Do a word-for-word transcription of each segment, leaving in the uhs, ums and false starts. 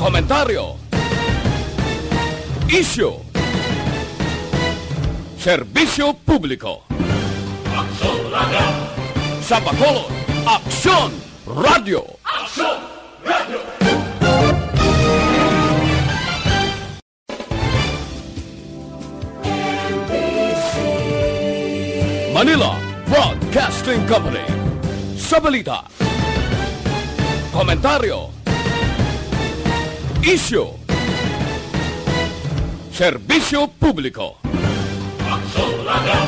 Komentaryo. Isyu. Serbisyo publiko. Aksyon Radio. Sa Bacolod, Aksyon Radio. Aksyon Radio. Manila Broadcasting Company. Sa balita, komentaryo, isyu, serbisyo publiko. Aksyon Radio.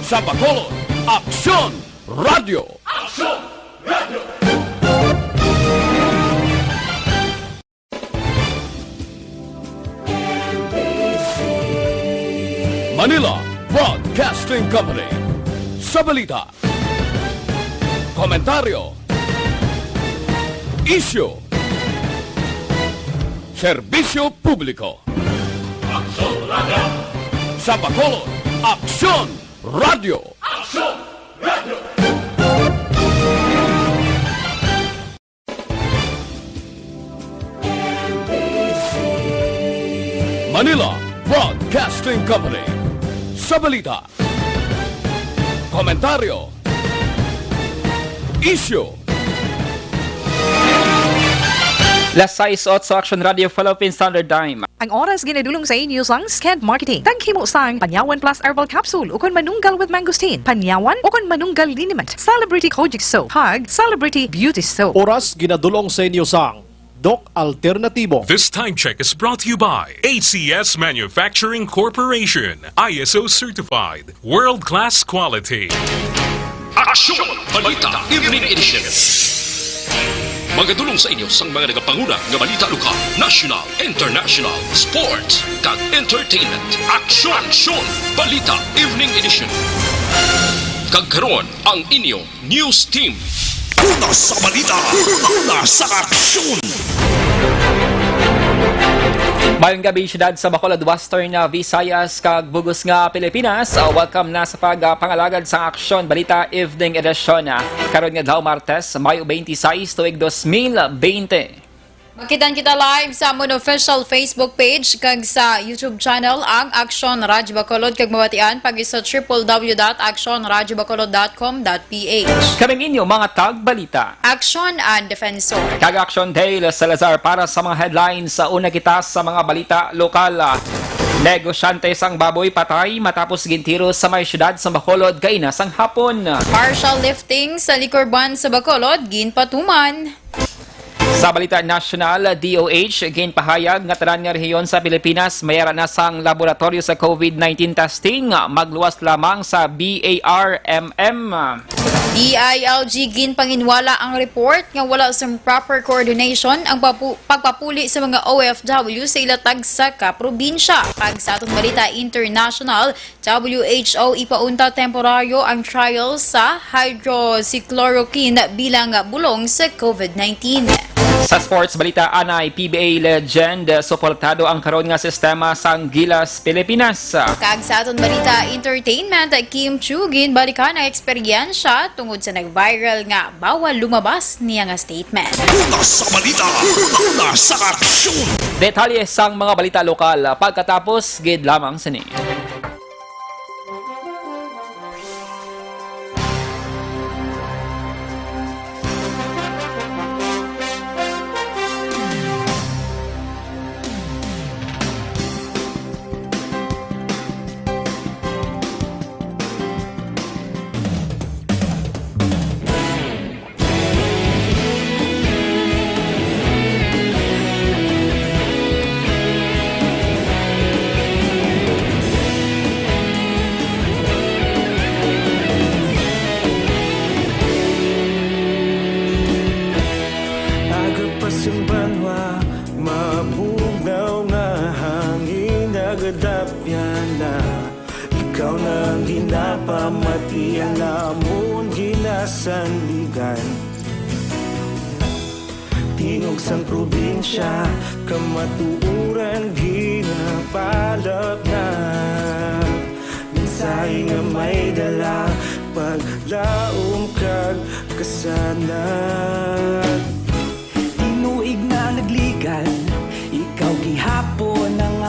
Sa Bacolod, Aksyon Radio. Aksyon Radio. Manila Broadcasting Company. Sa balita, komentaryo, isyu, serbisyo publiko. Aksyon Radio. Sa Bacolod, Aksyon Radio. Aksyon Radio. Manila Broadcasting Company. Sa balita, komentaryo, isyu. Las sais otso, Action Radio, Philippine Standard Time. Ang oras ginadulong sa inyo sang Sked Marketing. Taghimo sang Panyawan Plus Herbal Capsule ukon Manunggal with Mangosteen, Panyawan ukon Manunggal Liniment, Celebrity Kojic Soap, kag Celebrity Beauty Soap. Oras ginadulong sa inyo sang Doc Alternatibo. This time check is brought to you by A C S Manufacturing Corporation, I S O certified, world-class quality. Aksyon! Balita Evening Edition. Magadulong sa inyo sang mga nagapanguna nga balita lokal, national, international, sports, kag entertainment. Aksyon! Aksyon! Balita Evening Edition. Kag karon, ang inyo news team. Una sa balita, una sa aksyon. Mayong gabi, syudad sa Bacolod, Western, ah, Visayas, kag bug-os nga Pilipinas. Ah, welcome na sa pag, ah, pangalagad sa Aksyon Balita Evening Edition, ah, karon nga adlaw, Martes, Mayo twenty-six, tuig dos mil bente. Makit-an kita live sa amon official Facebook page kag sa YouTube channel, ang Aksyon Radyo Bacolod, kag mabatian pag sa triple W dot aksyon radyo bacolod dot com dot P H. Kaming inyo mga tagbalita, Aksyon and Defensor, kag Aksyon Dale Salazar para sa mga headlines. Sa una kita sa mga balita lokal, ah, negosyante sang baboy patay matapos gintiro sa may syudad sa Bacolod kaina sang hapon. Partial lifting sa liquor ban sa Bacolod ginpatuman. Sa balita nasyonal, D O H ginpahayag nga tanan nga rehiyon sa Pilipinas may ara na sang laboratoryo sa COVID nineteen testing, magluwas lamang sa B A R M M. D I L G ginpanginwala ang report nga wala sang proper coordination ang papu-, pagpapuli sa mga O F W sa ila tagsa ka probinsya. Kag sa aton balita international, W H O ipaunta temporaryo ang trial sa hydroxychloroquine bilang bulong sa COVID nineteen. Sa sports balita, anay P B A legend, suportado ang karon nga sistema sang Gilas Pilipinas. Kag sa aton balita entertainment, Kim Chiu ginbalikan ang eksperyensya tungod sa nag-viral nga bawal lumabas niya nga statement. Una sa balita, una sa aksyon. Detalye sang mga balita lokal pagkatapos gid lamang sini. Aga pa sang banwa, mabugnaw nga hangin nagadapyan na. Ikaw na ang ginapamati, ang amon ginasandigan. Tingog sang probinsya, kamatuoran ginapalapnap. Mensahe nga may dala, paglaom kag kasanag. Tinuig na nagligad,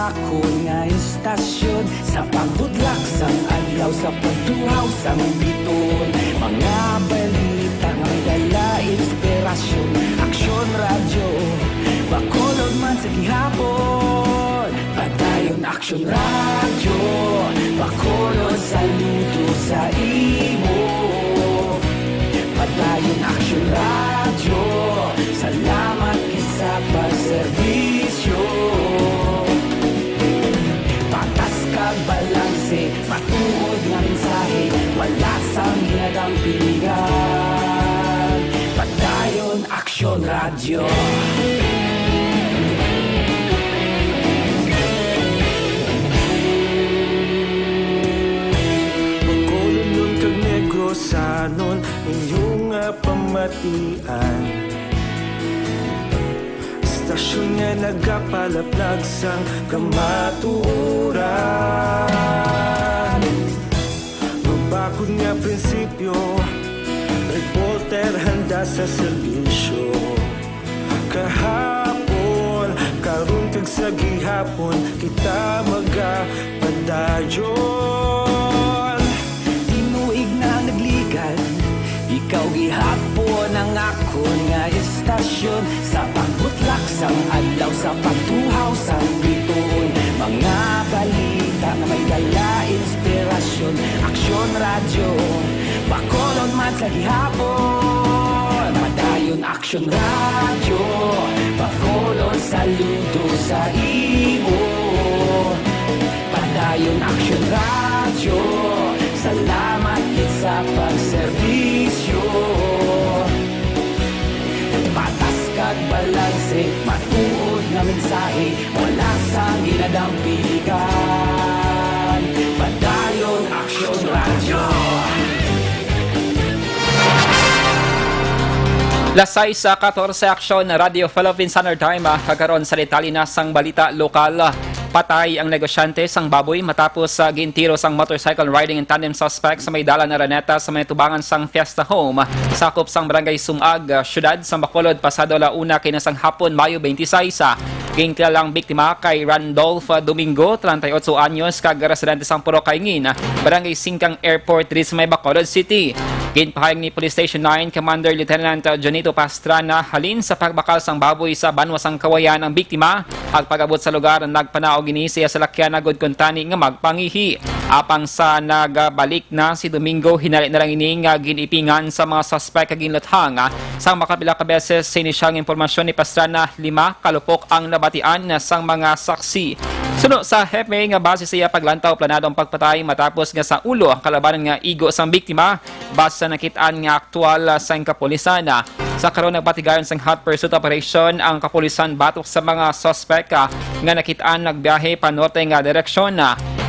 Akon nga istasyon, sa pagbudlak sang adlaw, sa pagtuhaw sang biton, mga balita nga may dala inspirasyon. Aksyon Radyo, Bacolod man sa gihapon. Padayon Aksyon Radyo, Bacolod, saludo sa imo. Padayon Aksyon Radyo, salamat gid sa pagserbisyo. Patas kag balanse, matuod nga mensahe, wala sang ginadampigan. Padayon Aksyon Radyo. Bacolodnon kag Negrosanon, inyo nga pamatian. Istasyon nga nagapalaplag sang kamatuoran. Mabakod nga prinsipyo, reporter handa sa serbisyo. Kahapon, karon kag sa gihapon, kita magapadayon. Tinuig na nagligad, ikaw gihapon ang akon nga istasyon. Sa pagbutlak sang adlaw, sa pagtuhaw sang bituon, mga balita nga may dala inspirasyon. Aksyon Radyo, Bacolod man sa gihapon. Padayon Aksyon Radyo, Bacolod, saludo sa imo. Padayon Aksyon Radyo, salamat gid sa pagserbisyo. Patas kag balanse, matuod nga mensahe, wala sang ginadampigan. Padayon Aksyon Radyo. Las sais katorse, Aksyon Radyo Philippine Standard Time, ah, kag karon sa detalye na sang balita lokal. Patay ang negosyante sang baboy matapos sa gintiro sang motorcycle riding in tandem suspect sa may dalan Araneta sa may tubangan sang Fiesta Home, sakop sang Barangay Sumag, ah, siyudad sang Bacolod, pasado ala una kay sang hapon, Mayo twenty-six. Ginkilalang biktima kay Randolph Domingo, treinta y ocho anyos, kag residente sang Purok Kaingin, Barangay Singkang Airport, diri sa may Bacolod City. Ginpahayag ni Police Station nine Commander Lieutenant Jonito Pastrana, halin sa pagbakal sang baboy sa banwa sang Kawayan ang biktima. Ag pag-abot sa lugar, nagpanaog ini sa iya salakyan agud kuntani nga magpangihi. Apang sa nagabalik na si Domingo, hinali na lang ini nga gin-ipingan sa mga suspek kag ginluthang. Sang makapila ka beses sa inisyal nga impormasyon ni Pastrana, lima ka lupok ang nabatian sang mga saksi. Suno sa hepe nga base sa iya paglantaw, planado ang pagpatay matapos nga sa ulo ang kalabanan nga igo sang biktima, base sa nakit-an nga aktual, ah, sang kapulisan. Sa karon, nagbatigayon sang hot pursuit operation ang kapulisan batok sa mga suspek, ah, nga nakit-an nagbiyahe pa norte nga direksyon.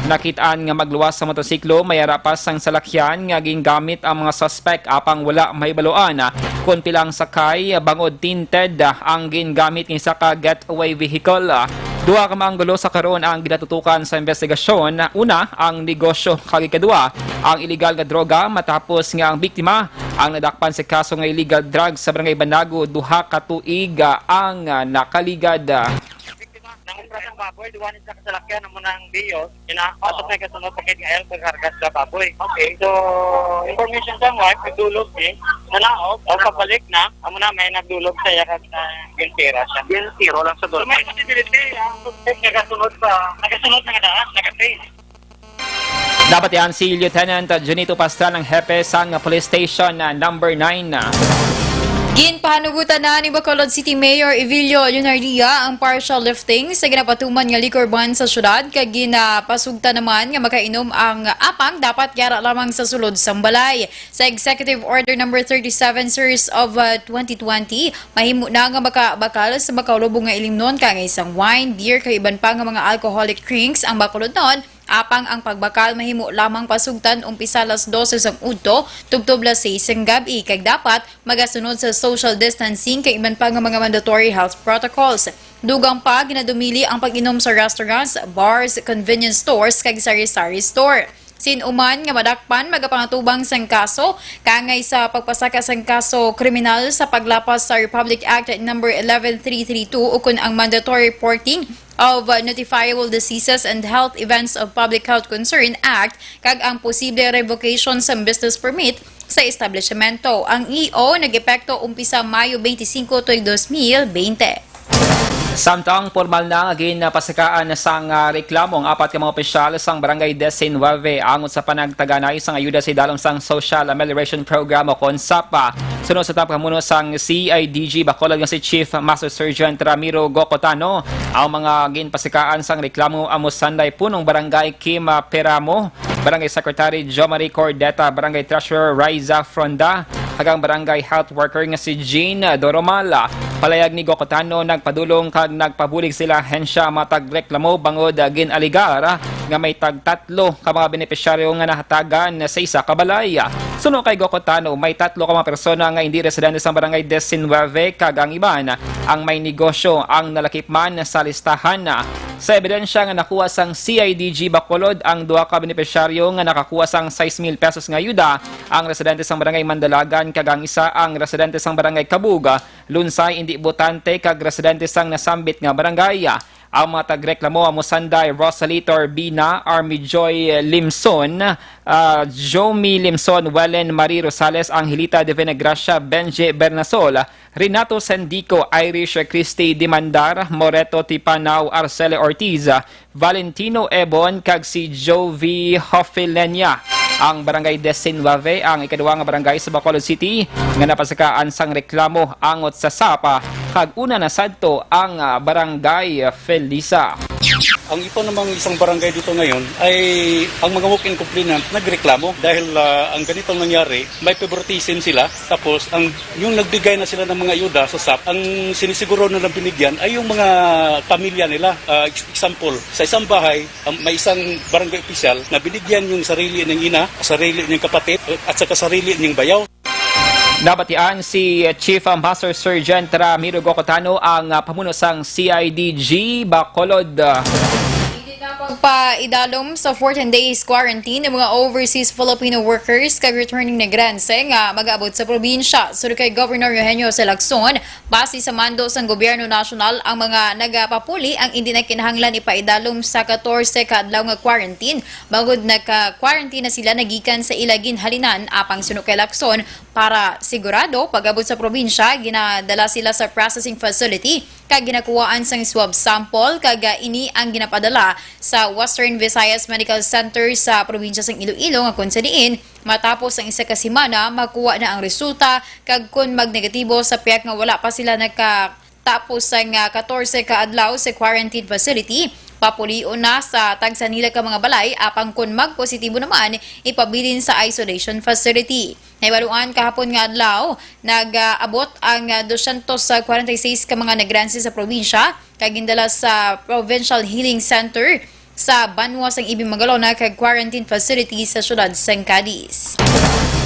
Nakit-an nga magluwas sa motosiklo, may ara pa sang salakyan nga gingamit ang mga suspek, apang wala mahibaluan, ah, kon pila ang sakay, bangod tinted, ah, ang gingamit nga isa ka getaway vehicle. Duha ka mga anggulo sa karon ang ginatutukan sa investigasyon. Una, ang negosyo, kag ikaduha, ang iligal nga droga, matapos nga ang biktima ang nadakpan sa kaso nga illegal drugs sa Barangay Banago duha ka tuig, ah, ang, ah, nakaligad. Biktima, nangumpra sang baboy, duwa ni sa kasalakyan, amo nang Vios, ina, pasok na kasunod sa Kid L, pagkarga sa baboy. Okay. So, information sa wife, nagdulog ni, nanaog, o pabalik na, amo na, may nagdulog sa iya, kag, ah, gintira siya. Gintiro lang sa So, may possibility, ang suspect nagasunod sa, nagasunod na nga daan, nagatrace. Nabatian si Lieutenant Junito Pastral, ang hepe sang Police Station, ah, number nine. Ginpahanugutan na ni Bacolod City Mayor Evilio Leonardia ang partial lifting sa ginapatuman nga liquor ban sa syudad, kag ginapasugtan naman nga makainom ang apang dapat yara lamang sa sulod sang balay. Sa Executive Order Number thirty-seven Series of, uh, twenty twenty, mahimo na nga makabakal sa makaulubong nga ilimnon, kaangay sang wine, beer, kag iban pa nga mga alcoholic drinks ang Bacolodnon. Apang ang pagbakal mahimo lamang pasugtan umpisa alas dose sang udto tubtob alas sais sang gab-i, kag dapat magasunod sa social distancing kag iban pa nga mga mandatory health protocols. Dugang pa, ginadumili ang pag-inom sa restaurants, bars, convenience stores, kag sari-sari store. Sin-o man nga madakpan, magapangatubang sang kaso, kaangay sa pagpasaka sang kaso kriminal sa paglapas sa Republic Act Number eleven three three two, ukon ang mandatory reporting of Notifiable Diseases and Health Events of Public Health Concern Act kag ang posible revocation sa business permit sa establishmento. Ang E O nag-epekto umpisa Mayo twenty-five tuig dos mil bente. Samtang formal na nga ginpasikaan sang, ah, reklamo ang apat ka mga opisyal sang Barangay Diecinueve angot sa panagtaganay sang ayuda sa idalom sang Social Amelioration Program o kon SAPA. Sunod sa tapamuno sang C I D G Bacolod nga si Chief Master Sergeant Ramiro Gocotano, ang mga ginpasikaan sang reklamo amo sanday punong barangay Kim, ah, Peramo, Barangay Secretary Jo Marie Cordeta, Barangay Treasurer Riza Fronda, kag ang Barangay Health Worker nga si Jean Doromala. Palayag ni Gocotano, nagpadulong kag nagpabulig sila hensya matag reklamo bangod, ah, gin-aligar, ah, nga may tagtatlo ka mga benepisyaryo nga nahatagan sa isa ka balay. Suno kay Gocotano, may tatlo ka mga persona nga hindi residente sa Barangay Diecinueve kag ang iban ang may negosyo ang nalakip man sa listahan. Sa ebidensya nga nakuha sang C I D G Bacolod, ang duha ka benepisyaryo nga nakakuha sang sais mil pesos nga ayuda, ang residente sang Barangay Mandalagan kag ang isa ang residente sang Barangay Kabug, Lunsay, indi botante kag residente sang nasambit nga barangay. Ang mga tagreklamo amo sanday Rosalie Torbina, Army Joy Limson, ah, Jomi Limson, Welen Marie Rosales, Angelita Divina Gracia, Benji Bernasol, Renato Sendico, Irish Christy Dimandar, Moreto Tipanaw, Arcele Ortiz, Valentino Ebon, kag si Jovi Hofilenia. Ang Barangay Diecinueve ang ikaduha nga barangay sa Bacolod City nga napasakaan sang reklamo angot sa SAPA, kag una na sadto ang, ah, Barangay Felisa. Ang ito namang isang barangay dito ngayon ay ang mga walk-in complainant nagreklamo dahil, ah, ang ganitong nangyari, may favoritism sila. Tapos, ang, yung nagbigay na sila ng mga ayuda sa SAP, ang sinisiguro nilang binigyan ay yung mga pamilya nila. Ah, ex-, example, sa isang bahay, ang, may isang barangay opisyal na binigyan yung sarili ng ina, sarili ng kapatid, at saka sarili ng bayaw. Nabatian si Chief Master Sergeant Ramiro Gocotano, ang, ah, pamuno sang C I D G Bacolod. Hindi na pagpaidalom sa fourteen days quarantine ng mga overseas Filipino workers kag returning migrantes nga mag-abot sa probinsya. Suno kay Governor Eugenio Lacson, base sa mando sang gobyerno nasyonal, ang mga nagapapuli ang hindi na kinahanglan ipaidalom sa katorse ka adlaw nga quarantine, bangod naka-quarantine na sila nagikan sa ila ginhalinan. Apang suno kay Lacson, para sigurado, pag-abot sa probinsya, ginadala sila sa processing facility kag ginakuhaan sang swab sample, kag, ah, ini ang ginapadala sa Western Visayas Medical Center sa probinsya sang Iloilo, nga kon sa diin, matapos ang isa ka semana, makuha na ang resulta, kag kon magnegatibo sa pihak nga wala pa sila nakatapos sang, ah, katorse ka adlaw sa quarantine facility, papulion na sa tagsa nila ka mga balay, apang kon magpositibo naman, ipabilin sa isolation facility. Nahibaluan kahapon nga adlaw, nag-abot ang, ah, dosyentos kwarenta y seis ka mga migrantes sa probinsya, kag gindala sa Provincial Healing Center sa banwa sang Ibim, Magalona, kag quarantine facility sa siyudad sang Cadiz.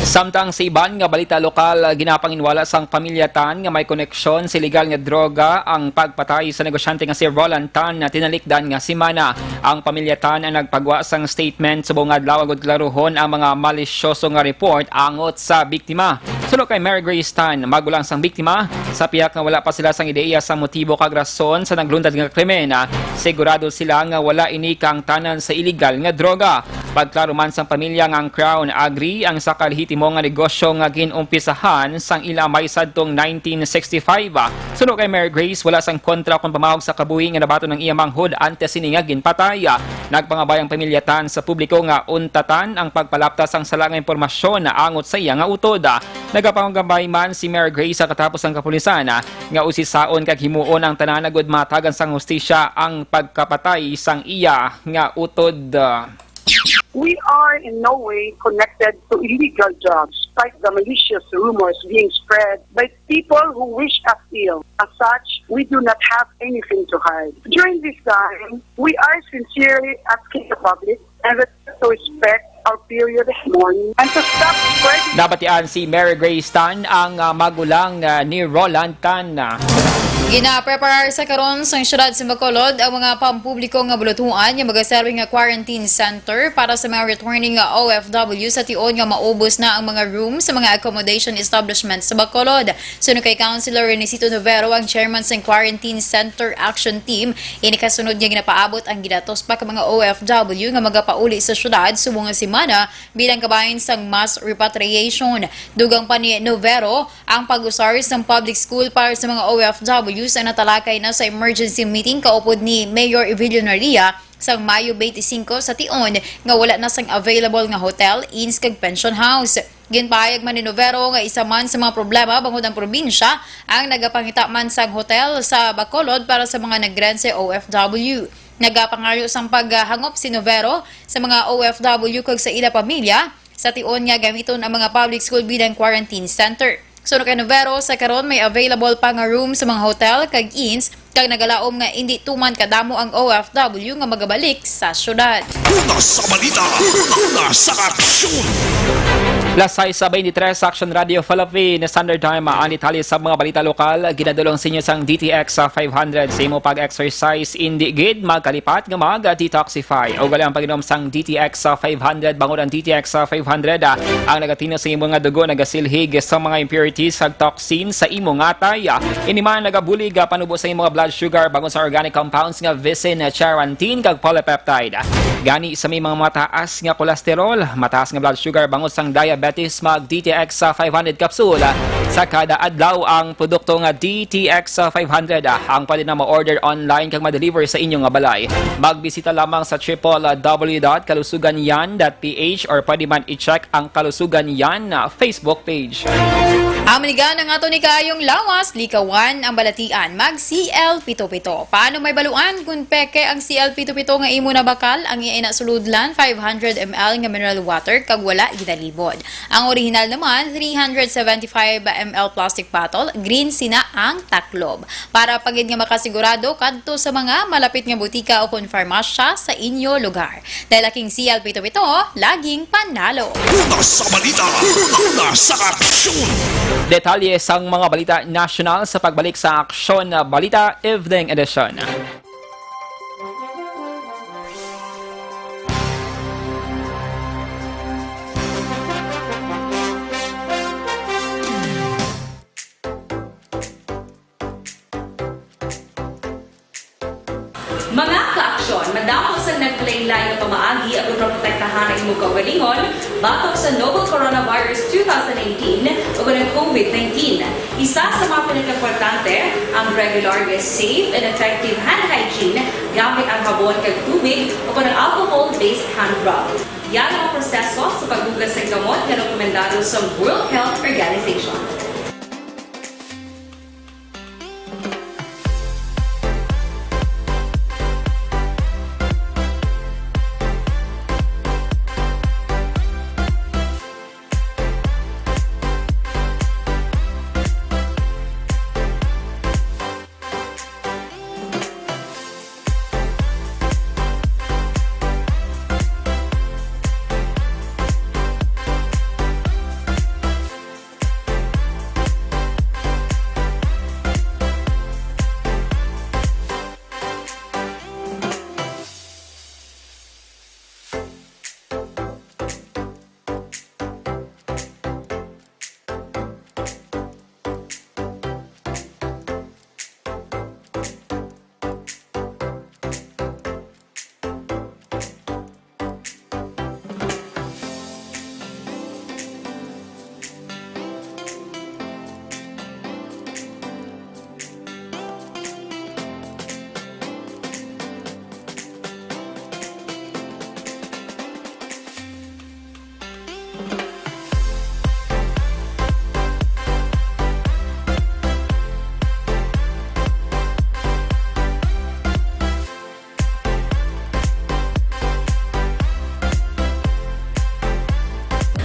Samtang sa iban nga balita lokal, ginapanginwala sang pamilya Tan nga may koneksyon sa iligal nga droga ang pagpatay sa negosyante nga si Roland Tan na tinalikdan nga semana. Ang pamilya Tan ang nagpagwa sang statement subong nga adlaw agud klaruhon ang mga malisyoso nga report angot sa biktima. Suno kay Mary Grace Tan, magulang sang biktima, sa pihak nga wala pa sila sang ideya sa motibo kag rason sa nagluntad nga krimen, sigurado sila nga wala ini kaangtanan sa iligal nga droga. Pagklaro man sang pamilya nga ang Crown Agri ang isa ka lehitimo nga negosyo nga gin-umpisahan sang ila amay sadtong nineteen sixty-five. Suno kay Mary Grace, wala sang kontra kon pamawag sa kabuhi nga nabaton ang iya manghod antes sini nga ginpatay. Nagpangabay ang pamilya Tan sa publiko nga untatan ang pagpalapta sang sala nga impormasyon angot sa iya nga utod. Nagapangabay man si Mary Grace sa katapos sang kapulisan nga usisaon kag himuon ang tanan agud matagan sang hustisya ang pagkapatay sang iya nga utod. We are in no way connected to illegal drugs, despite the malicious rumors being spread by people who wish us ill. As such, we do not have anything to hide. During this time, we are sincerely asking the public and the to respect our period of mourning and to stop spreading. Nabatian si Mary Grace Tan, ang, ah, magulang, ah, ni Roland Tan. Ginapreparar sa karon sang siyudad sa Bacolod ang mga pampubliko nga bulutuan nga magaserbi nga quarantine center para sa mga returning nga O F W sa tion nga maubos na ang mga room sa mga accommodation establishment sa Bacolod. Suno kay Councilor Renesito Novero, ang chairman sang Quarantine Center Action Team, ini kasunod nga ginapaabot ang ginatos pa ka mga O F W nga magapauli sa siyudad subong nga semana bilang kabahin sang mass repatriation. Dugang pa ni Novero, ang pag-usar sang public school para sa mga O F Ws ang natalakay na sa emergency meeting kaupod ni Mayor Evelio Naria sang Mayo twenty-five sa tion nga wala na sang available nga hotel, inns kag pension house. Ginpahayag man ni Novero nga isa man sa mga problema bangod ang probinsya ang nagapangita man sang hotel sa Bacolod para sa mga nag-rent sa O F W. Nagapangayo sang paghangop si Novero sa mga O F W kag sa ila pamilya sa tion nga gamiton ang mga public school bilang quarantine center. Suno kay Novero, sa karon may available pa nga room sa mga hotel kag inns, kag nagalaom nga indi tuman kadamo ang O F W nga magabalik sa syudad. Una sa balita, una sa aksyon. Las sais sa twenty-three sa Action Radio Philippine Standard Time, ang detalye sa mga balita lokal, ginadulong sa inyo sang D T X five hundred. Sa imo pag-exercise, indi gid magkalipat nga mag-detoxify. Ugali ang pag-inom sang D T X five hundred, bangod ang D T X five hundred, ah, ang nagatinus sa imo nga dugo nagasilhig sa mga impurities kag toxin sa imo nga atay. Ini man nagabulig, ah, panubo sa imo nga blood sugar bangod sa organic compounds nga visin, charantin, kag polypeptide. Gani sa may mga mataas nga cholesterol, mataas nga blood sugar bangod sang diabetes, mag D T X five hundred capsule sa kada adlaw. Ang produkto nga D T X five hundred, ah, ang pwede na ma-order online kag ma-deliver sa inyo nga balay. Magbisita lamang sa triple W dot kalusugan yan dot P H or pwede man i-check ang Kalusugan Yan, ah, Facebook page. Amo ni gani ang aton ni kaayong lawas, likawan ang balatian. Mag C L pito pito. Paano may baluan kung peke ang C L pito pito nga imo nabakal? Ang iya ina sulodlan, five hundred M L nga mineral water kag wala ginalibod. Ang orihinal naman, three hundred seventy-five M L plastic bottle, green sina ang taklob. Para pa gid nga makasigurado, kadto sa mga malapit nga butika o kon farmasya sa inyo lugar. Dahil aking C L pito pito, laging panalo. Una sa balita, una sa aksyon. Detalye sang mga balita nasyonal sa pagbalik sa Aksyon Balita Evening Edition. Mga kaaksyon, madamo sang nagkalainlain nga pamaagi agud maprotektahan ang imo kaugalingon batok sa novel coronavirus two thousand nineteen ug ang COVID nineteen. Isa sa mga pinakaimportante, ang regular nga safe and effective hand hygiene gamit ang habon kag tubig o kon ang alcohol-based hand rub. Yari ang proseso sa paghugas sang kamot nga rekomendado sa World Health Organization.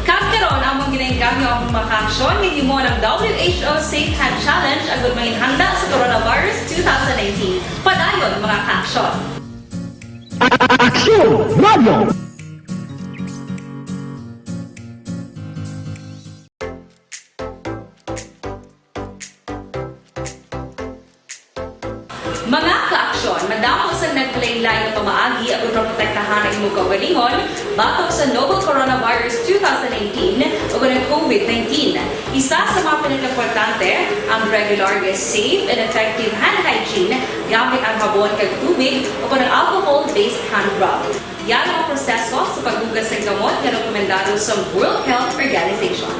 Kag karon, among ginaengganyo ang mga kaaksyon nga himo ng W H O Safe Hand Challenge agud manginhanda sa coronavirus two thousand nineteen. Padayon, mga kaaksyon. Aksyon Radio! lain-lain nga pamaagi aron maprotektahan ang imong kaugalingon batok sa novel coronavirus two thousand nineteen ug ang COVID nineteen. Isa sa mga pinakaimportante ang regular nga safe and effective hand hygiene gamit ang habon kag tubig o kon ang alcohol-based hand rub. Yara ang proseso sa paghugas sang kamot nga rekomendado sa World Health Organization.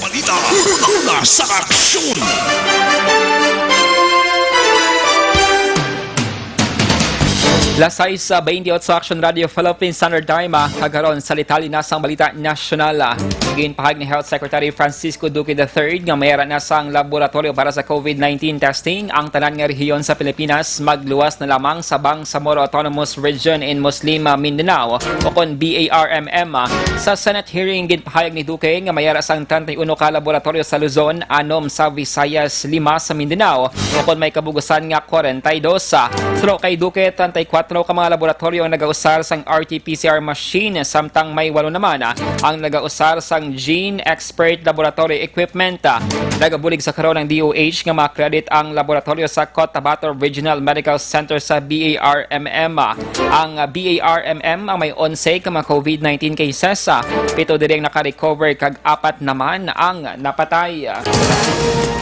Balita, una sa aksyon. Las sais, ah, veintiocho, Action Radio Philippines Standard Time, ah, kag karon sa detalye na sang balita nasyonal, ah. Ginpahayag ni Health Secretary Francisco Duque the third nga may ara na sang laboratoryo para sa COVID nineteen testing ang tanan nga rehiyon sa Pilipinas. Magluwas na lamang sa Bangsamoro Autonomous Region in Muslim, ah, Mindanao, o kon B A R M M, ah. Sa Senate hearing, ginpahayag ni Duque nga may ara sang treinta y uno ka laboratoryo sa Luzon, anom sa Visayas, lima sa Mindanao, o kon may kabugusan nga kwarenta y dos. Suno kay Duque, treinta y cuatro ka mga laboratoryo ang nagausar sang R T P C R machine, samtang may walo naman ang nagausar sang Gene Expert Laboratory Equipment. Nagabulig sa karon ang D O H nga ma-accredit ang laboratoryo sa Cotabato Regional Medical Center sa B A R M M. Ang B A R M M ang may onse ka mga COVID nineteen cases, pito diri ang naka-recover kag apat naman ang napatay.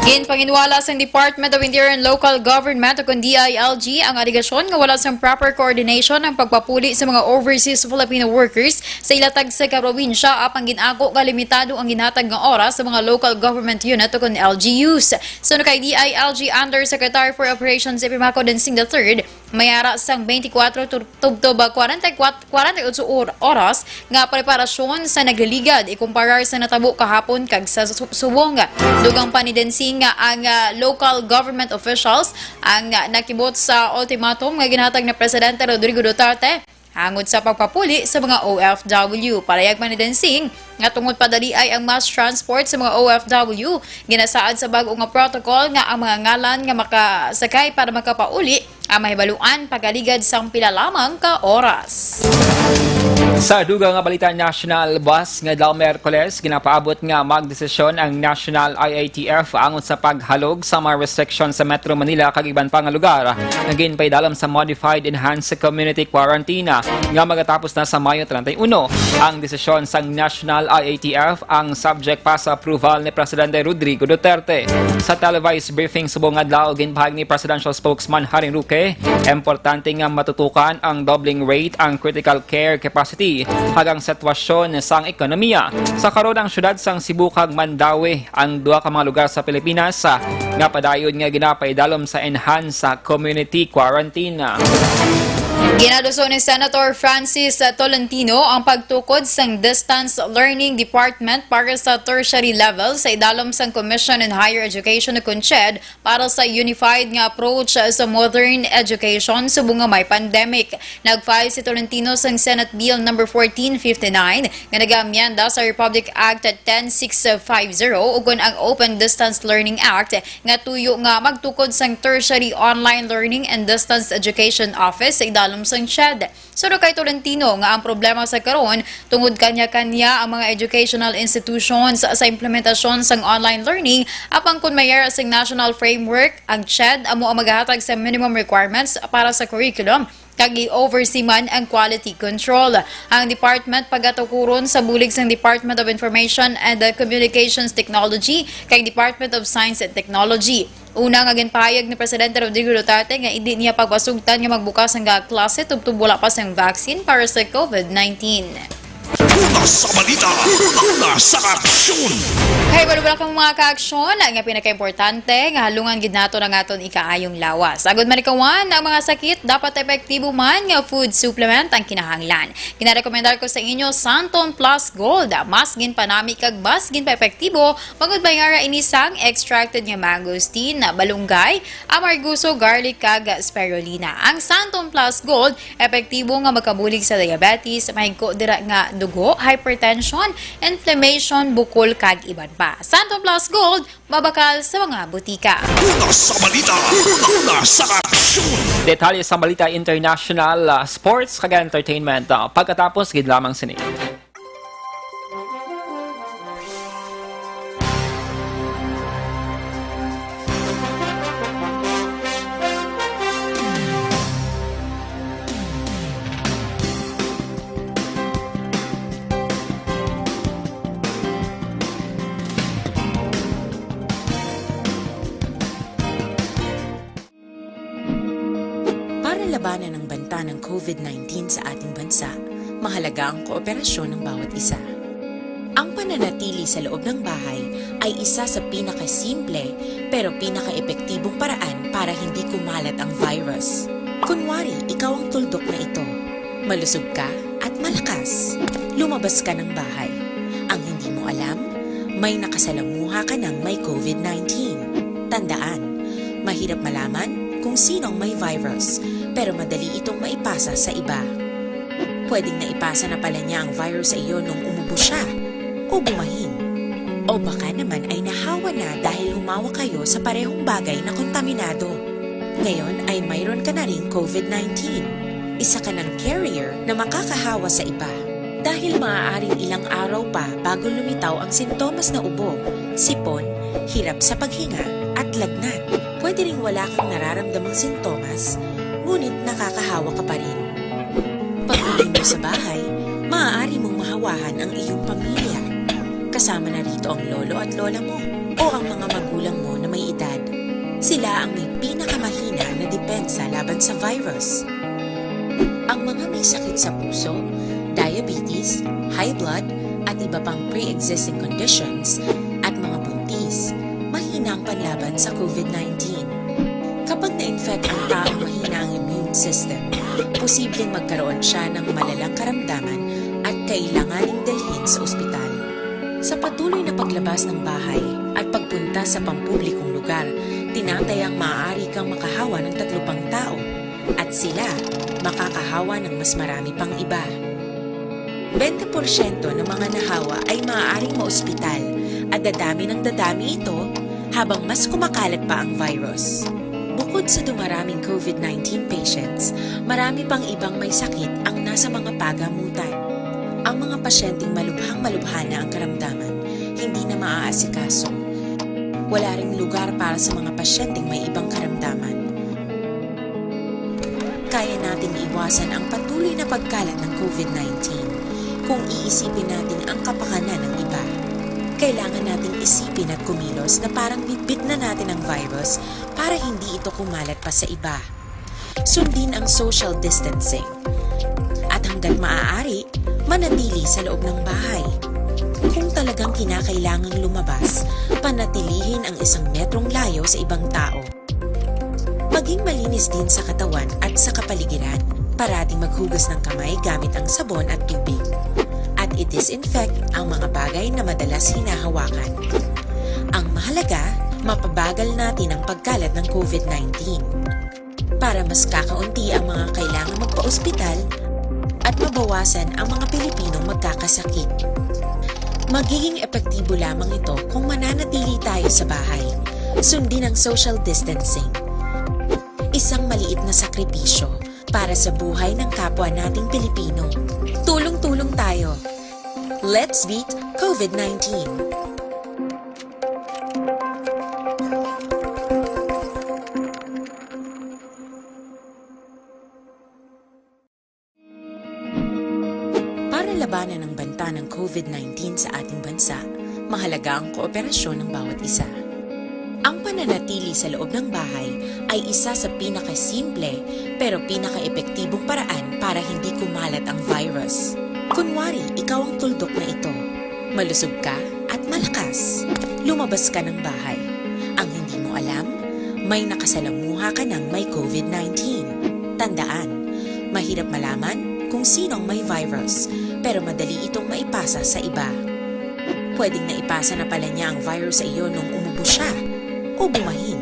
Ginpanginwala sang Department of Interior and Local Government o kon D I L G ang alegasyon nga wala sang proper coordination ang pagpapuli sa mga overseas Filipino workers sa ilatag sa kaprobinsya, apang gin-ako nga limitado ang ginhatag nga oras sa mga local government unit o kon L G Us. Suno kay D I L G Undersecretary for Operations Epimaco Densing the third, may ara sang twenty-four tur-, tubtob kwarenta y kuwatro, kwarenta y otso or-, oras nga preparasyon sa nagliligad ikumparar sa natabo kahapon kag sa su-, subong. Dugang pa ni Densing nga ang, ah, local government officials ang, ah, nakibot sa ultimatum nga ginhatag ni Presidente Rodrigo Duterte hangod sa pagpapuli sa mga O F W. Parayag pa ni Densing nga tungod padaliay ang mass transport sa mga O F W, ginasaad sa bag-o nga protocol nga ang mga ngalan nga makasakay para makapauli ang mahibaluan pagkaligad sang pila lamang ka oras. Sa dugang nga balita nasyonal, buas nga adlaw Miyerkules, ginapaabot nga magdesisyon ang National I I T F angon sa paghalog sa mga restriction sa Metro Manila kag iban pa nga lugar nga ginpaidalom sa modified enhanced community quarantine nga magatapos na sa Mayo treinta y uno. Ang desisyon sang National I I T F ang subject pa sa approval ni Presidente Rodrigo Duterte. Sa televised briefing subong adlaw, ginpahayag ni Presidential Spokesman Harry Roque, importante nga matutukan ang doubling rate ang critical care capacity kag ang sitwasyon sang ekonomiya. Sa karon, ang siyudad sang Cebu kag Mandaue ang duha ka mga lugar sa Pilipinas, ah, nga padayon nga ginapaidalom sa enhanced, ah, community quarantine. Ginaduso ni Senator Francis Tolentino ang pagtukod sang Distance Learning Department para sa tertiary level sa idalom sang Commission on Higher Education o kon CHED para sa unified nga approach sa modern education subong nga may pandemic. Nag-file si Tolentino sang Senate Bill number fourteen fifty-nine nga nag-amyenda sa Republic Act ten six five zero, ukon ang Open Distance Learning Act, nga tuyo nga magtukod sang Tertiary Online Learning and Distance Education Office sa idalom sang CHED. Suno kay Tolentino nga ang problema sa karon tungod kanya-kanya ang mga educational institutions sa implementasyon sang online learning, apang kon may ara sang national framework, ang CHED amo ang magahatag sa minimum requirements para sa curriculum kag i-oversee man ang quality control. Ang department pagatukuron sa bulig sang Department of Information and Communications Technology kag Department of Science and Technology. Una nga ginpahayag ni Presidente Rodrigo Duterte nga indi niya pagpasugtan nga magbukas ang mga klase tubtob wala pa sang vaccine para sa COVID nineteen. Una sa balita, una sa aksyon. Kay wala, wala kang mga kaaksyon, nga pinakaimportante nga halungan gid nato ang aton ikaayong lawas. Agud malikawan ang mga sakit, dapat epektibo man nga food supplement ang kinahanglan. Ginarekomendar ko sa inyo Santon Plus Gold. Mas ginpanami kag mas ginpaepektibo, bangod may ara ini sang extracted nga mangosteen, balunggay, amargoso, garlic, kag spirulina. Ang Santon Plus Gold epektibo nga makabulig sa diabetes, mahigko dira nga dugo, hypertension, inflammation, bukol, kag iban pa. Santon Plus Gold, mabakal sa mga butika. Una sa balita, una sa aksyon. Detalye sa balita international, ah, sports, kag entertainment, ah, pagkatapos gid lamang sini. Para labanan ang banta ng COVID nineteen sa ating bansa, mahalaga ang kooperasyon ng bawat isa. Ang pananatili sa loob ng bahay ay isa sa pinakasimple pero pinakaepektibong paraan para hindi kumalat ang virus. Kunwari, ikaw ang tuldok na ito. Malusog ka at malakas. Lumabas ka ng bahay. Ang hindi mo alam, may nakasalamuha ka ng may COVID nineteen. Tandaan, mahirap malaman kung sino ang may virus, pero madali itong maipasa sa iba. Pwedeng naipasa na pala niya ang virus sa iyo nung umubo siya o bumahin. O baka naman ay nahawa na dahil humawak kayo sa parehong bagay na kontaminado. Ngayon ay mayroon ka na ring COVID nineteen. Isa ka ng carrier na makakahawa sa iba. Dahil maaaring ilang araw pa bago lumitaw ang sintomas na ubo, sipon, hirap sa paghinga, at lagnat. Pwede ring wala kang nararamdamang sintomas, ngunit nakakahawa ka pa rin. Pag-uwi mo sa bahay, maaari mong mahawahan ang iyong pamilya. Kasama na rito ang lolo at lola mo o ang mga magulang mo na may edad. Sila ang may pinakamahina na depensa laban sa virus. Ang mga may sakit sa puso, diabetes, high blood, at iba pang pre-existing conditions, at mga buntis, mahina ang panlaban sa COVID nineteen. Kapag na-infect ang taong mahina ang immune system, posibleng magkaroon siya ng malalang karamdaman at kailanganing dalhin sa ospital. Sa patuloy na paglabas ng bahay at pagpunta sa pampublikong lugar, tinatayang maaari kang makahawa ng tatlo pang tao at sila makakahawa ng mas marami pang iba. Twenty porsyento ng mga nahawa ay maaaring maospital at dadami ng dadami ito habang mas kumakalat pa ang virus. Bukod sa dumaraming COVID nineteen patients, marami pang ibang may sakit ang nasa mga pagamutan. Ang mga pasyenteng malubhang-malubha na ang karamdaman, hindi na maaasikaso. Wala ring lugar para sa mga pasyenteng may ibang karamdaman. Kaya nating iwasan ang patuloy na pagkalat ng COVID nineteen kung iisipin natin ang kapakanan ng iba. Kailangan nating isipin at kumilos na parang bitbit na natin ang virus para hindi ito kumalat pa sa iba. Sundin ang social distancing. At hanggat maaari, manatili sa loob ng bahay. Kung talagang kinakailangang lumabas, panatilihin ang isang metrong layo sa ibang tao. Maging malinis din sa katawan at sa kapaligiran. Parating maghugas ng kamay gamit ang sabon at tubig. At i-disinfect ang mga bagay na madalas hinahawakan. Ang mahalaga, mapabagal natin ang pagkalat ng COVID nineteen. Para mas kakaunti ang mga kailangang magpa-ospital at mabawasan ang mga Pilipinong magkakasakit. Magiging epektibo lamang ito kung mananatili tayo sa bahay. Sundin ang social distancing. Isang maliit na sakripisyo para sa buhay ng kapwa nating Pilipino. Tulong-tulong tayo. Let's beat COVID nineteen. Para labanan ang banta ng COVID nineteen sa ating bansa, mahalaga ang kooperasyon ng bawat isa. Ang pananatili sa loob ng bahay ay isa sa pinakasimple pero pinakaepektibong paraan para hindi kumalat ang virus. Kunwari, ikaw ang tuldok na ito. Malusog ka at malakas. Lumabas ka ng bahay. Ang hindi mo alam, may nakasalamuha ka ng may COVID nineteen. Tandaan, mahirap malaman kung sino ang may virus, pero madali itong maipasa sa iba. Pwedeng naipasa na pala niya ang virus sa iyo nung umubo siya o bumahin.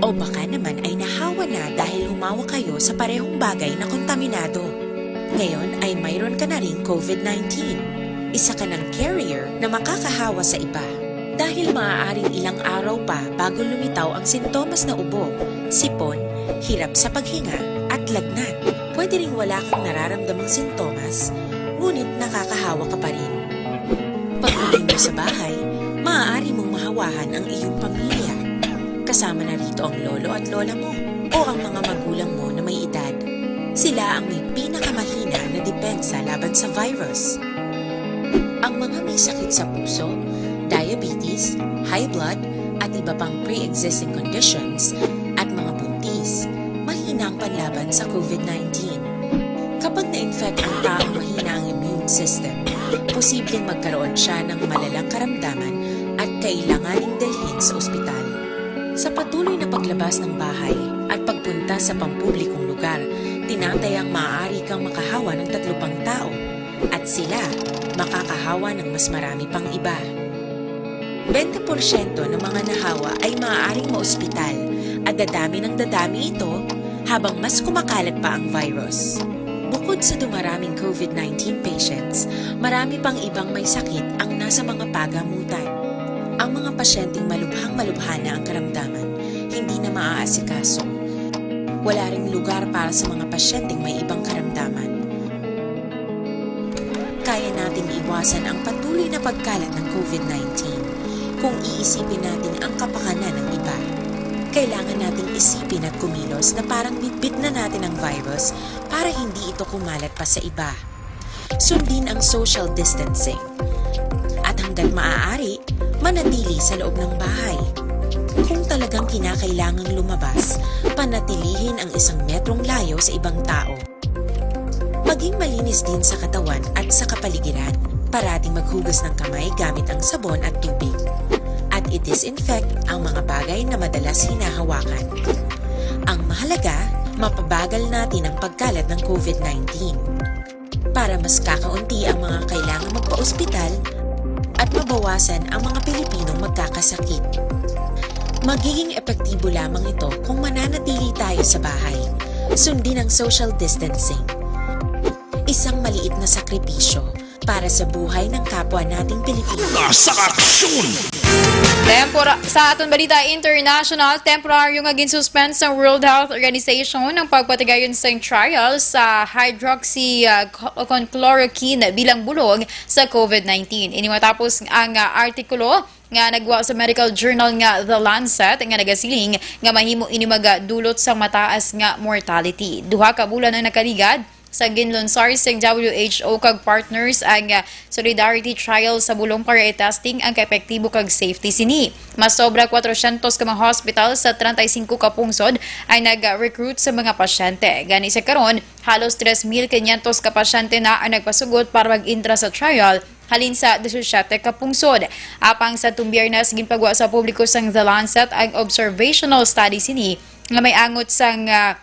O baka naman ay nahawa na dahil humawak kayo sa parehong bagay na kontaminado. Ngayon ay mayroon ka na ring COVID nineteen. Isa ka ng carrier na makakahawa sa iba. Dahil maaaring ilang araw pa bago lumitaw ang sintomas na ubo, sipon, hirap sa paghinga, at lagnat. Pwede ring wala kang nararamdamang sintomas, ngunit nakakahawa ka pa rin. Pag-uwi mo sa bahay, maaari mong mahawahan ang iyong pamilya. Kasama na rito ang lolo at lola mo o ang mga magulang mo na may edad. Sila ang may pinakamahina na depensa laban sa virus. Ang mga may sakit sa puso, diabetes, high blood, at iba pang pre-existing conditions, at mga buntis, mahina ang panlaban sa COVID nineteen. Kapag na-infect ang taong mahina ang immune system, posibleng magkaroon siya ng malalang karamdaman at kailanganing dalhin sa ospital. Sa patuloy na paglabas ng bahay at pagpunta sa pampublikong lugar, tinatayang maaari kang makahawa ng tatlo pang tao at sila makakahawa ng mas marami pang iba. Bente porsyento ng mga nahawa ay maaaring maospital at dadami ng dadami ito habang mas kumakalat pa ang virus. Bukod sa dumaraming COVID nineteen patients, marami pang ibang may sakit ang nasa mga pagamutan. Ang mga pasyenteng malubhang-malubha na ang karamdaman, hindi na maaasikaso. Wala ring lugar para sa mga pasyenteng may ibang karamdaman. Kaya nating iwasan ang patuloy na pagkalat ng COVID nineteen kung iisipin natin ang kapakanan ng iba. Kailangan nating isipin at kumilos na parang bitbit na natin ang virus para hindi ito kumalat pa sa iba. Sundin ang social distancing. At hanggat maaari, manatili sa loob ng bahay. Kung talagang kinakailangang lumabas, panatilihin ang isang metrong layo sa ibang tao. Maging malinis din sa katawan at sa kapaligiran. Parating maghugas ng kamay gamit ang sabon at tubig. At i-disinfect ang mga bagay na madalas hinahawakan. Ang mahalaga, mapabagal natin ang pagkalat ng COVID nineteen. Para mas kakaunti ang mga kailangang magpa-ospital at mabawasan ang mga Pilipinong magkakasakit. Magiging epektibo lamang ito kung mananatili tayo sa bahay. Sundin ang social distancing. Isang maliit na sakripisyo para sa buhay ng kapwa nating Pilipino. Una sa aksyon! Tempora-, sa aton balita international, temporaryo nga ginsuspend sa World Health Organization ang pagpatigayon sang trial sa hydroxy, ah, co-, con chloroquine bilang bulong sa COVID nineteen. Ini matapos ang, ah, artikulo nga nagwa sa medical journal nga The Lancet nga nagasiling nga mahimo ini magadulot sa mataas nga mortality. Duha ka bulan ang nakaligad sa ginlunsar sang W H O kag partners ang, ah, Solidarity Trial sa bulong para i-testing ang kaepektibo kag safety sini. Mas sobra kwatrocientos ka mga hospital sa treinta y cinco ka pungsod ang nag-recruit sa mga pasyente. Gani sa karon, halos tres mil quinientos ka pasyente na ang nagpasugot para mag-intra sa trial halin sa disisyete ka pungsod. Apang sa Tumbiernas, ginpagwa sa publiko sang The Lancet ang observational study sini nga may angot sang, ah,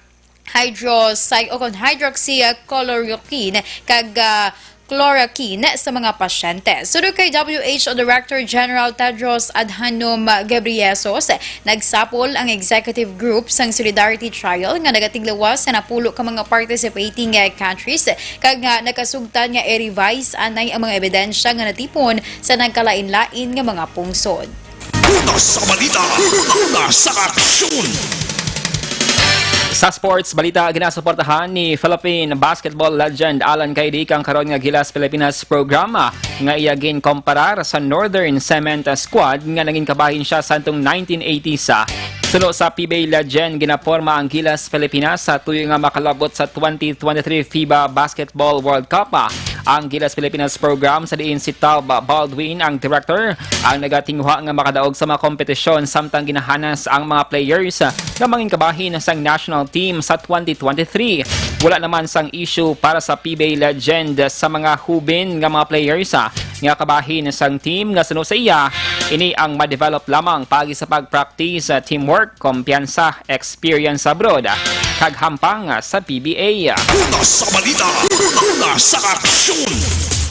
hydroxy-, o kon hydroxychloroquine kag, ah, chloroquine sa mga pasyente. Suno kay W H O Director General Tedros Adhanom Ghebreyesus, nagsapol ang executive group sang Solidarity Trial nga nagatiglawas sa napulo ka mga participating, ah, countries kag nga nakasugtan nga i-revise anay ang mga ebidensya nga natipon sa nagkalain-lain nga mga pungsod. Una sa balita, una sa aksyon. Sa sports balita, ginasuportahan ni Philippine basketball legend Alan Caydic ang karon nga Gilas Pilipinas programa nga iya ginkomparar sa Northern Cement squad nga nangin kabahin siya sa antong nineteen eighties. Suno sa P B A legend, ginaporma ang Gilas Pilipinas sa tuyo nga makalabot sa twenty twenty-three FIBA Basketball World Cup, ah, Ang Gilas Pilipinas program sa diin si Tab Baldwin ang director, ang nagatinguha nga makadaog sa mga kompetisyon samtang ginahanas ang mga players nga mangin kabahin sang national team sa twenty twenty-three. Wala naman sang issue para sa P B A legend sa mga hubin nga mga players, ah, nga kabahin sang team nga suno sa iya. Ini ang ma-develop lamang paagi sa pag-practice, ah, teamwork, kumpiyansa, experience abroad, kag hampang sa P B A. Una sa balita, una sa aksyon.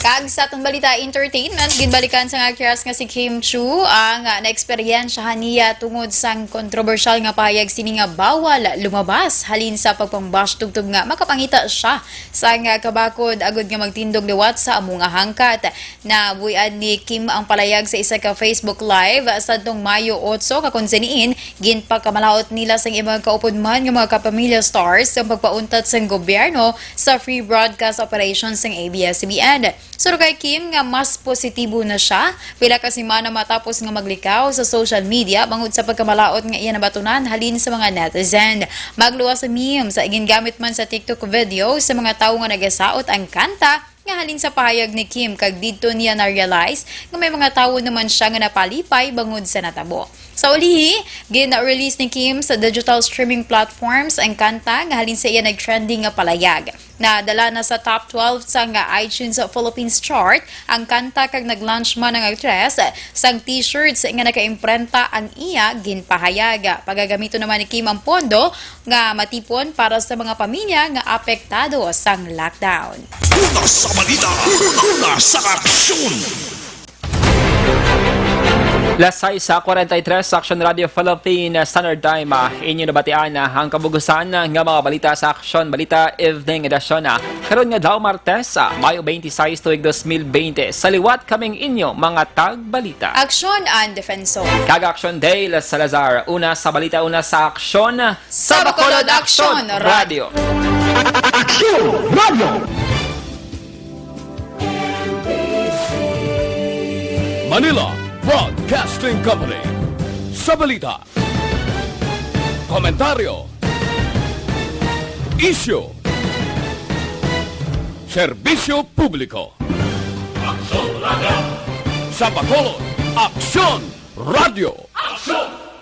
Kag sa atong balita entertainment, ginbalikan sang actress nga si Kim Chiu ang, ah, naeksperyensyahan niya tungod sang kontrobersyal nga pahayag sini nga bawal lumabas halin sa pagpangbash tubtob nga makapangita siya sang, ah, kabakod agud nga magtindog liwat sa amo nga hangkat. Nabuy-an ni Kim ang palayag sa isa ka Facebook Live sadtong Mayo otso, nga kon sa diin ginpakamalaut nila sang ilang kaupod man nga mga kapamilya stars ang pagpauntat sang gobyerno sa free broadcast operation sang A B S C B N. Suno kay Kim nga mas positibo na siya pila ka semana matapos nga maglikaw sa social media bangod sa pagkamalaut nga iya nabatunan halin sa mga netizen. Magluwas sa memes, gingamit man sa TikTok video sa mga tawo nga nagasaot ang kanta nga halin sa pahayag ni Kim, kag didto niya na-realize nga may mga tawo naman siya nga napalipay bangod sa natabo. Sa ulihi, gin-release ni Kim sa digital streaming platforms ang kanta nga halin sa iya nag-trending nga palayag. Nadala na sa top twelve sang iTunes Philippines chart ang kanta, kag nag-launch man ang aktres sang t-shirts nga nakaimprenta ang iya ginpahayag. Pagagamiton naman ni Kim ang pondo nga matipon para sa mga pamilya nga apektado sang lockdown. Una sa balita, una sa aksyon. Las sais sa kwarenta y tres, Aksyon Radio Philippine Standard Time. Ah, inyo nabatian, ah, ang kabugusan, ah, nga mga balita sa Aksyon Balita Evening Edition, ah, karon nga adlaw, Martes, ah, Mayo twenty-six, tuig dos mil bente. Sa liwat kaming inyo mga tagbalita. Aksyon and Defensor. Kag Aksyon Dale Salazar. Una sa balita, una sa aksyon. Sa Bacolod, Aksyon Radio. Aksyon Radio. Manila Broadcasting Company. Sa balita, komentaryo, isyu, serbisyo publiko. Aksyon Radio. Sa Bacolod, Aksyon Radio. Aksyon